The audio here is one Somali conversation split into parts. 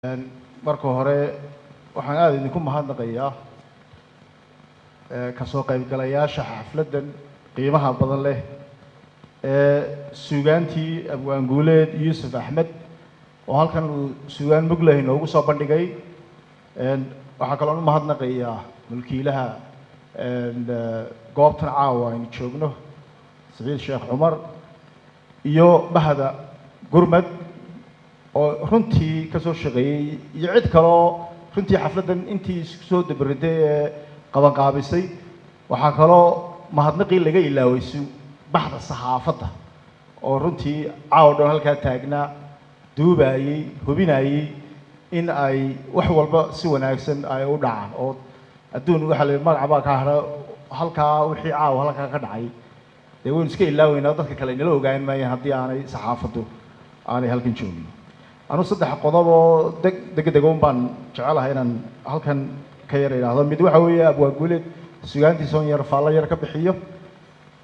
Marka hore waxaan aada idinku mahadnaqayaa kasoo qaybgalayaasha xafladdan qiimaha badan leh ee suugaantii Abwaanguuleed Yuusuf Axmed oo halkan uu suugaan mugleh inoogu soo bandhigay. Waxaa kaloon u mahadnaqayaa mulkiilaha goobtan caawa aynu joogno, Saciid Sheekh Cumar, iyo bahda Gurmad oo runtii ka soo shaqeeyey, iyo cid kaloo runtii xafladdan intii isku soo dabariday ee qabanqaabisay. Waxaa kaloo mahadnaqii laga ilaaway baxda saxaafadda oo runtii caawa dhan halkaa taagnaa, duubayey, hubinayey in ay wax walba si wanaagsan ay u dhacaan. Oo adduun waxaa la magaca baa ka hadha halkaa, wixii caawa halkaa ka dhacay dee waynu iska ilaaweynaa, dadka kale inala ogaan maayeen haddii aanay saxaafaddu aanay halkan joogin. Anu saddex qodob oo deg degdeg un baan jecelahay inaan halkan ka yar idhaahdo. Mid waxa weeye Abwaanguuleed sugaantiisa oon yar faallo yar ka bixiyo,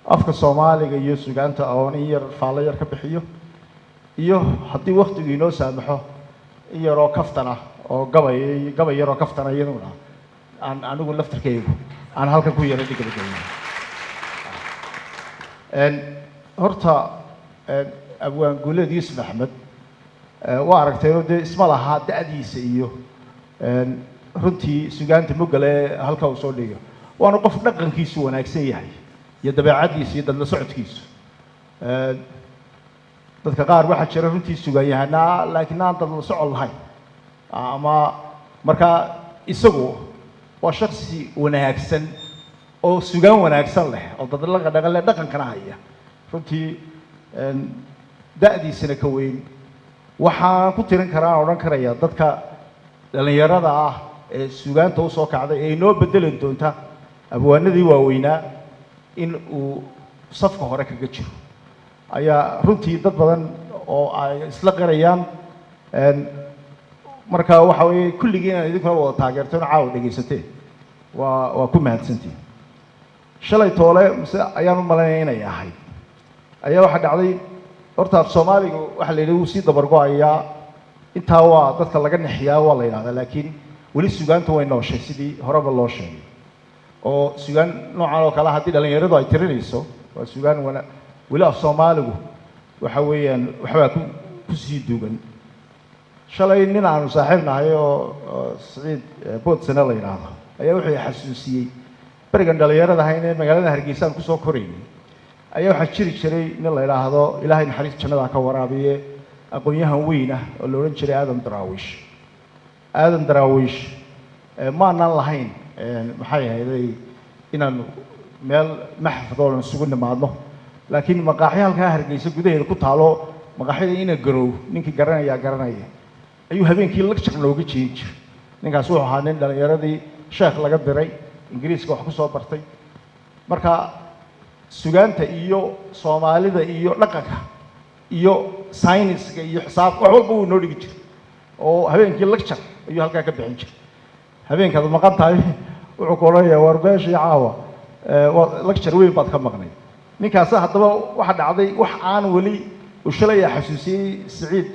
afka Soomaaliga iyo sugaanta oon in yar faallo yar ka bixiyo, iyo haddii waktigu inoo saamaxo in yaroo kaftan ah oo gabay gabay yaroo kaftana iyaduna aan anigu laftarkaygu aan halkan ku yara dhigabagayo. Horta Abwaanguuleed Yuusuf Axmed waa aragtayoo dee isma lahaa da'diisa iyo runtii sugaanta mugale halka uu soo dhigayo. Waana qof dhaqankiisu wanaagsan yahay iyo dabeecaddiisa iyo dadla socodkiisu. Dadka qaar waxaa jira runtii sugaanyahanaa laakiin aan dadla socod lahayn ama markaa isagu waa shaksi wanaagsan oo sugaan wanaagsan leh oo dadla dhaqan leh, dhaqankana haya, runtii da'diisana ka weyn. Waxaan ku tirin karaa aan odhan karaya dadka dhallinyarada ah ee sugaanta usoo kacday ee inoo bedeli doonta abwaanadii waaweynaa in uu safka hore kaga jiro ayaa runtii dad badan oo ay isla qirayaan. Marka waxa weeye kulligii inaad idinkuna wada taageerteen oo caawa dhegaysateen waa ku mahadsantihin. Shalay toole mise ayaan u malaynaya inay ahayd ayaa waxaa dhacday, horta af Soomaaliga waxaa la yidhi wuu sii dabargo-ayaa, intaa waa dadka laga nixiyaa waa la yidhahdaa, laakiin weli sugaanta way nooshay sidii horeba loo sheegay. Oo sugaan noocan oo kale haddii dhallinyaradu ay tirinayso waa sugaan wana weli af Soomaaligu waxa weeyaan waxbaa ku kusii duugan. Shalay nin aanu saaxiib nahay oo Siciid Boodsane la yidhaahdo ayaa wuxuu xasuusiyey berigan dhallinyarada ahayn ee magaalada Hargeysa aan kusoo koraynay ayaa waxaa jiri jiray nin la yidhaahdo, Ilaahay naxariis jannada ka waraabiye, aqoon-yahan weyn ah oo la odhan jiray Aadan Daraawiish. Aadan Daraawiish maanaan lahayn, maxay ahayday, inaanu meel maxfadoo isugu nimaadno, laakiin maqaaxyo halkaa Hargeysa gudaheeda ku taalo, maqaaxyada ina garow ninkii garanayaa garanaya, ayuu habeenkii lecture nooga jeedin jiray. Ninkaas wuxuu ahaa nin dhallinyaradii sheekh laga diray, Ingiriiska wax ku soo bartay. Marka sugaanta iyo Soomaalida iyo dhaqanka iyo sayniska iyo xisaabka wax walba wuu noo dhigi jiray oo habeenkii lecture ayuu halkaa ka bixin jiray. Habeenkaad maqan tahay wuxuu ku odhanayaa, "War beeshii caawa lecture weyn baad ka maqnay." Ninkaasi haddaba waxa dhacday wax aan weli uu shalay xasuusiyey Siciid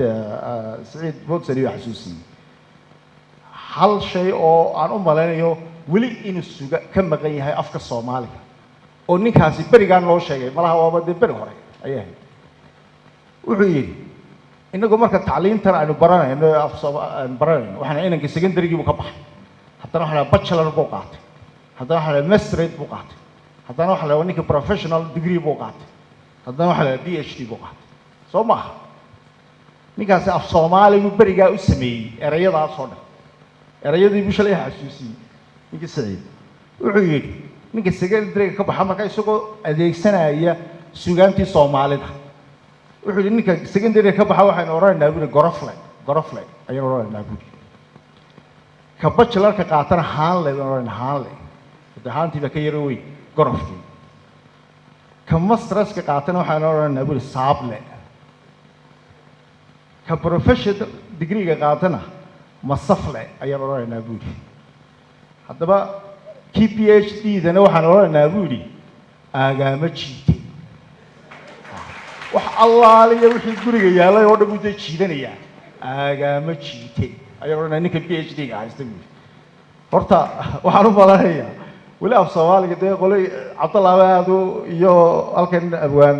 Bodson iyuu xasuusiyey hal shay oo aan u malaynayo weli inuu suga ka maqan yahay afka Soomaaliga oo ninkaasi berigaan loo sheegay, malaha waaba dee beri hore ayay ahayd. Wuxuu yidhi, innagu marka tacliintan aynu baranayno af aynu baranayno, waxaan inanka secondarygii buu ka baxay, haddana waxa la bachelor buu qaatay, haddana waxa la masterate buu qaatay, haddana waxa la ninka professional degree buu qaatay, haddana waxa la PhD buu qaatay, soo maaha? Ninkaasi af Soomaaligu berigaa u sameeyey erayadaas oo dhan. Erayadii buu shalay xasuusiyey ninkii Saciid. Wuxuu yidhi ninka secondaryga ka baxa, marka isagoo adeegsanaya sugaantii Soomaalida, wuxuu yidhi ninka secondaryga ka baxa waxaynu odhanaynaa buri gorofle, gorofle ayaynu odhanaynaa buri. Ka bachelorka qaatana haanle baynu odhanaynaa, haanle hade haantii baa ka yaro weyn gorofkii. Ka masterska qaatana waxaynu odhanaynaa buri saable. Ka professional degreega qaatana masafle ayaan odhanaynaa buu yidhi. Haddaba kii PhD dana waxaan odhanaynaa buu yidhi aagaama jiite. Wax allaaliya wixii guriga yaallay oo dhan buu dee jiidanayaa, aagaama jiite. Ayaan odhanaya ninka PhD-ga haysta buu yidhi. Horta waxaan u malanayaa weli af Soomaaliga dee qolay Cabdallah aadu iyo halkan abwaan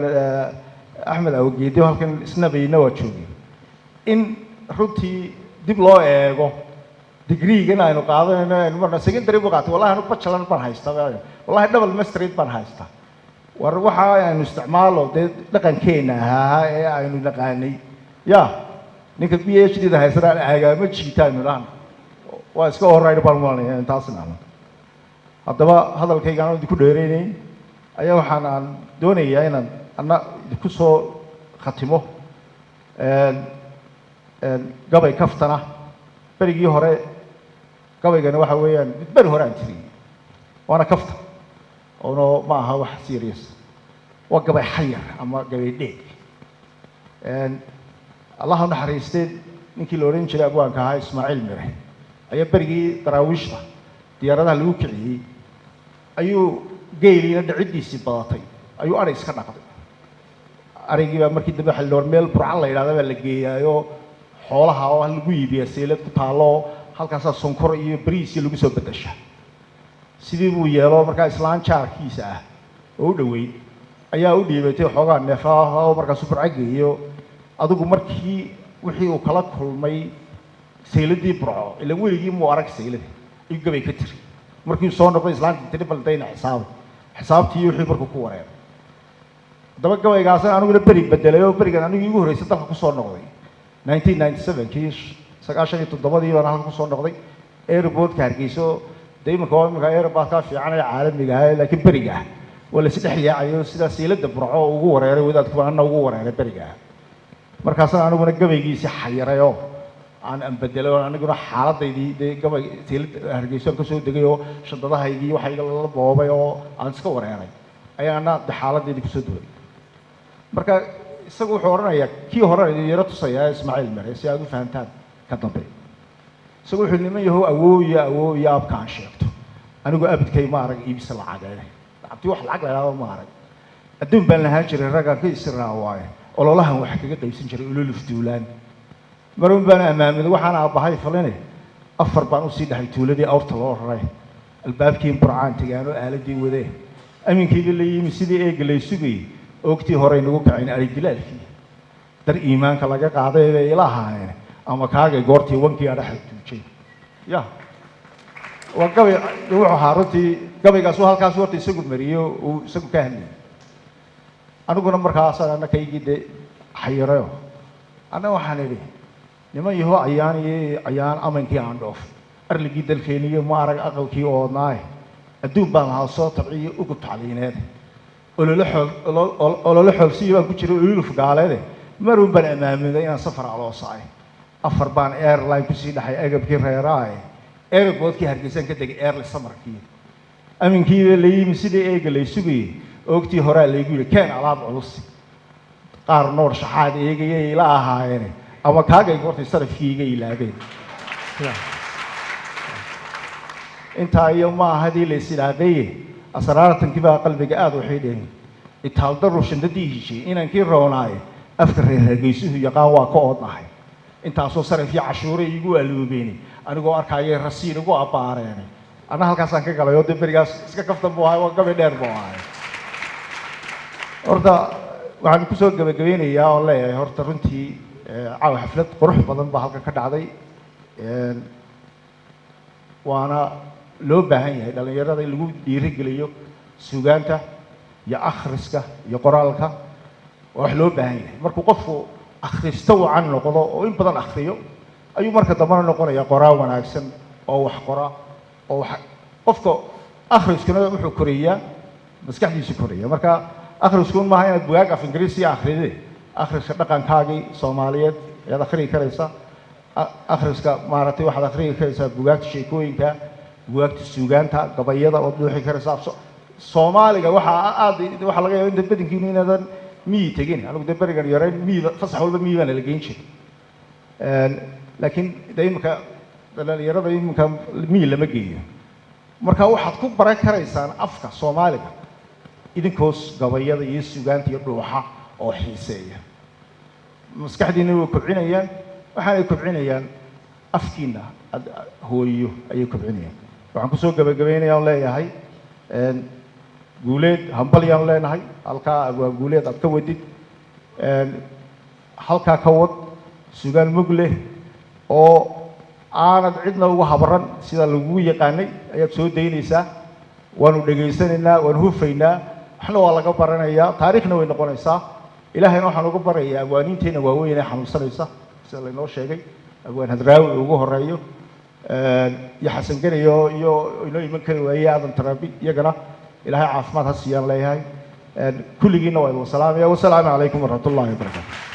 Axmed Awgeedi, halkan isnabayna waa joogay, in runtii dib loo eego degreegan aynu qaadanayno. Aynu marna secondary buu qaatay, wallahi anu bachelor baan haystaa, wallahi double master baan haystaa. War waxa aynu isticmaalo dee dhaqankeena ahaa ee aynu naqaanay. Ya ninka PhD da haysana aagaama jiita aynu dhahno, waa iska alright baan malanaya intaasna. Haddaba hadalkayga aan idinku dheeraynayn ayaa waxaan aan doonayaa inaan anna idinku soo khatimo gabay kaftana. Berigii hore gabaygana waxa weeyaan mid beri hore aan tiriyey, waana kaftan ono, ma aha wax serious, waa gabay xayar ama gabay dheeg. Allaha naxariistee, ninkii la odhan jiray abwaanka ahaa Ismaaciil Mire ayaa berigii Daraawiishta diyaaradaha lagu kiciyey ayuu geeliina dhiciddiisii badatay, ayuu adhay iska dhaqday. Araygii baa markii dambe waxa la war meel Burcan la yidhahda baa la geeyaayo, xoolaha oo lagu iibiyaa, seylad ku taallo, halkaasaa sonkor iyo bariis iyo lagu soo beddesha. Sidii buu yeelo. Markaa islaan jaarkiisa ah oo u dhoweyd ayaa u dhiibatay xoogaa neefaha oo markaasu Burco geeyo. Adigu markii wixii uu kala kulmay sayladii Burco, ilaan weligii muu arag saylada, ayuu gabay ka tiri. Markii soo noqday islaantii tiri, bal dayna xisaabay xisaabtii wixii markuu ku wareeray. Haddaba gabaygaasna aniguna beri bedelay oo berigan anigu igu horreysay dalka kusoo noqday 1997kii, 97-dii baan halka kusoo noqday airportka Hargeyso. Dee iminka waa iminka airportka fiican ee caalamiga ah, laakiin beriga ah waa la isdhex yaacayo. Sidaa seylada Burco ugu wareeray wadaadku baan anna ugu wareeray beriga ah. Markaasaan aniguna gabaygiisii xayiray oo aan anbedelay oo aniguna xaaladaydii dee gabay seylada Hargeyso aan kasoo degay oo shandadahaygii waxayga lala boobay oo aan iska wareeray ayaana de xaaladaydii kusoo duway. Marka isagu wuxuu odhanayaa, kii hore idin yaro tusayaa Ismaaciil Mere si aad u fahantaan ka dambe. Isagu wuxuu niman yahow, awooyo awooyo abka aan sheegto, anigu abidkay ma arag iibisa lacageed, lacagtii wax lacag la idhahdo ma arag. Adduun baan lahaan jiray raggaan ka isiraa waaye, ololahan wax kaga qaybsan jiray ululuf duulaan. Marun baan ammaamiday waxaan aabbahay faline, afar baan usii dhahay tuuladii awrta loo raray. Albaabkii Burcaan tegaanoo aaladii wadee, aminkayga la yimi sidii eega lay sugayey, oogtii horey nagu kaceen arigilaalkii dar iimaanka laga qaaday bay ila ahaayeen, ama kaagay goortii wankii adhaxa tuujay. Ya waa gabay wuxuu ahaa runtii gabaygaasu halkaas horta isagu mariyo uu isagu ka hadlayay. Aniguna markaasaan ana kaygii dee xayirayo, anna waxaan idhi, niman yaho ayaan iyo ayaan amankii aan dhoof, arligii dalkeeniyo ma arag aqalkii oodnaaye. Adduun baan lahaa soo tabciyo ugub tacliineed, ololo xoog ololo xoogsiyo baan ku jiray ululuf gaaleede. Maruun baan amaaminay inaan safar aloosaay, afar baan airline kusii dhaxay agabkii reeraaye. Airportkii Hargeysaan ka degay early samarkii, aminkiiba la yimi sidii eega lay sugayey, oogtii horaa laygu yidhi keen alaab culus. Qaar noor shaxaad eegayay ila ahaayeene, ama kaagay goortay sarafkii iga ilaabeen. Intaa iyo ma ahadii la isilaaqeeye, asraartankii baa qalbiga aada waxay dheheen itaaldaru shandadii heshay inankii roonaaye. Afka reer Hargeysuhu yaqaan waa ka oodnahay, intaasoo saraf iyo cashuure iigu aloobeeni, anigoo arkaayay rasiin igu abbaareene. Anna halkaasaan ka galay oo dee berigaas iska kaftan buu ahay, waa gabay dheer buu ahay. Horta waxaan kusoo gebagabeynayaa oo leeyahay, horta runtii caawa xaflad qurux badan baa halkan ka dhacday, waana loo baahan yahay dhalinyarada in lagu dhiirigeliyo sugaanta iyo akhriska iyo qoraalka. Waa wax loo baahan yahay. Markuu qofku akhristo wacan noqdo oo in badan akhriyo ayuu marka dambena noqonaya qoraal wanaagsan oo wax qora oo wax. Qofka akhriskuna wuxuu koreeyaa maskaxdiisu koreeya. Marka akhrisku maaha inaad bugaag af Ingiriisi akhride, akhriska dhaqankaagii Soomaaliyeed ayaad akhriyi karaysaa, akhriska maaragtay waxaad akhriyi karaysaa bugaagta sheekooyinka, bugaagta suugaanta, gabayada ood dhuuxi karaysaa. Soomaaliga waxaa aad waxaa laga yaaba inta badankiinu inaadan miyi tegin. Anigu dee berigan yarayn miyiba fasax walba miyi baana la geyn jiray, laakiin de iminka dhalinyarada iminka miyi lama geeyo. Marka waxaad ku baran karaysaan afka Soomaaliga idinkoos gabayada iyo sugaanta iyo dhuuxa oo xiiseeya. Maskaxdiina way kobcinayaan, waxaanay kobcinayaan. Afkiina aad hooyo ayay kobcinayaan. Waxaan kusoo gabagabaynaya on leeyahay, Guuleed, hambalyaan leenahay. Halkaa abwaan Guuleed aad ka wadid, halkaa ka wad sugaan mug leh oo aanad cidna ugu habaran sida lagugu yaqaanay ayaad soo daynaysaa. Waanu dhegaysanaynaa, waanu hufaynaa, waxna waa laga baranayaa, taariikhna way noqonaysaa. Ilaahayna waxaan uga barayaa abwaaniinteenna waaweyn ee xanuunsanaysa, sida laynoo sheegay, abwaan Hadraawi ugu horeeyo iyo Xasan Geniyo iyo inoo iman kari waayey Aadan Tarabi, iyagana Ilaahay caafimaad ha siiyaan leeyahay. Kulligiinna waa idin salaamaya. Wasalaamu calaykum waraxmat ullahi wabarakaatu.